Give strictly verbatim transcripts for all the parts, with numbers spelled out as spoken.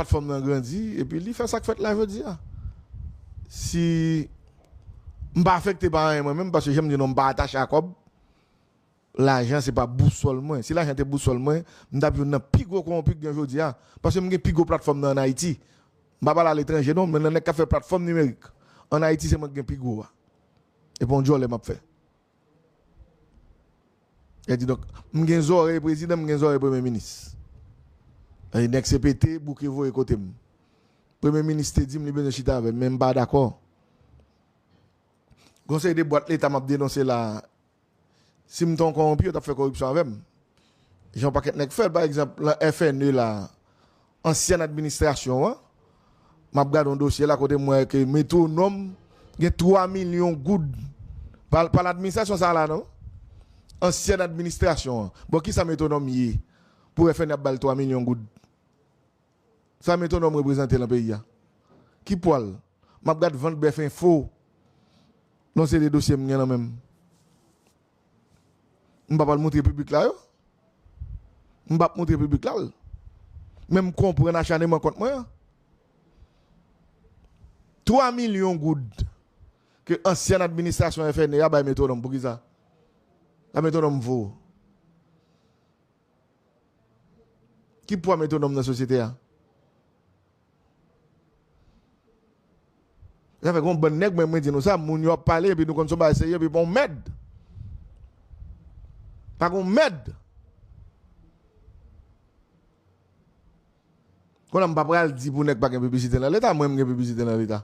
Platfòm nan grandi, epi li fè sa k fèt la jodi a. Si m pa afekte pa anyen mwen menm, paske jan m di non, m pa atache a kòb, lajan se pa bousòl mwen. Si lajan te bousòl mwen, m t ap youn nan pi gwo kowonpi k gen jodi a. Paske m gen pi gwo platfòm nan ann Ayiti. M pa pale aletranje non, men nan nèg k ap fè platfòm nimerik. Ann Ayiti se mwen k gen pi gwo a. E pa yon djòlè m ap fè. E di donk, m gen zòrèy prezidan, m gen zòrèy premye minis. E nèg C P T bouke voye kote m. Premye minis te di m li bezwen chita avè m, men m pa dakò. Gon seri de bwat leta m ap denonse la, si m te yon kowonpi, yo t ap fè koripsyon avè m. Jan yon pakèt nèg fè l, pa egzanp, nan F N E la, ansyèn administrasyon an, m ap gade yon dosye la kote m wè ke Metwonòm gen twa milyon goud. Pa, pa l administrasyon sa a la, non. Ansyèn administrasyon an. Bon, kisa Metwonòm ye pou F N E ap ba l twa milyon goud? Sa Metwonòm reprezante nan peyi a? Ki pwa l? M ap gad vant bèf enfo. Non, se de dosye m gen nan men m. M pa pral montre piblik la yo. M p ap montre piblik la l. Men m konprann achanneman kont mwen an. Twa milyon goud ke ansyèn administrasyon F N E a bay Metwonòm. Poukisa? Sa Metwonòm vo. Ki pwa Metwonòm nan sosyete a? Sa fè gon bann nèg, mwen, mwen di nou sa, moun yo ap pale, epi nou konn se yon bagay serye, epi pa yon mèd. Pa gon mèd. Kounye a m pa pral di pou nèg pa gen piblisite nan Leta, mwen, m gen piblisite nan Leta.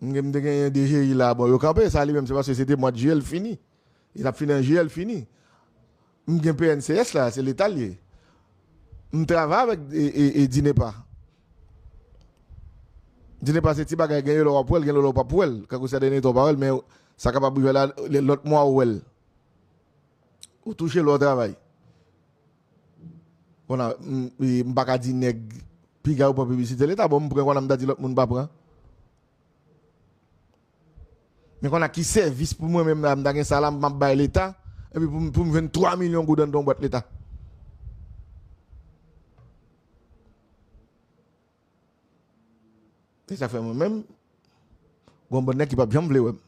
M gen, m te genyen D G I la, bon, yo kanpe, sa li menm, se paske se te mwa jiyè l fini. Li t ap fini an jiyè l fini. M gen P N C S la, se Leta l ye. M travay avèk e, e, e Dinepa. Dinepa se ti bagay, gen lè w ap wè l, gen lè w p ap wè l. Kankou sèdènye tan w pa wè l, men sa kapab rive la, lè, lòt mwa ou wè l. Ou touche lè w travay. Kounye a, m, e, m pa ka di nèg piga yo pran piblisite Leta, bon, m pran kounye a m ta di lòt moun pa pran. Men kounye a ki sèvis pou mwen menm la, m ta gen sa la, m ap bay Leta, epi pou m, pou m jwenn twa milyon goud anndan yon bwat Leta. Se sa k fè mwen menm, gon bann nèg ki p ap janm vle wè m.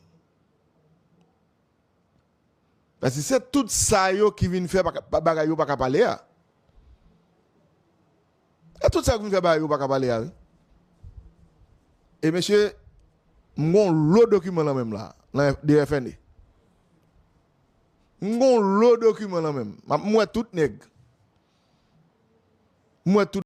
Paske se tout sa yo ki vin fè pa ka, pa, bagay yo pa ka pale a. E tout sa yo ki vin fè bagay yo pa ka pale a, wi. E mesye, m gon lo dokiman nan men m la, nan F-, de F N E. M gon lo dokiman nan men m. M ap, m wè tout nèg. M wè tout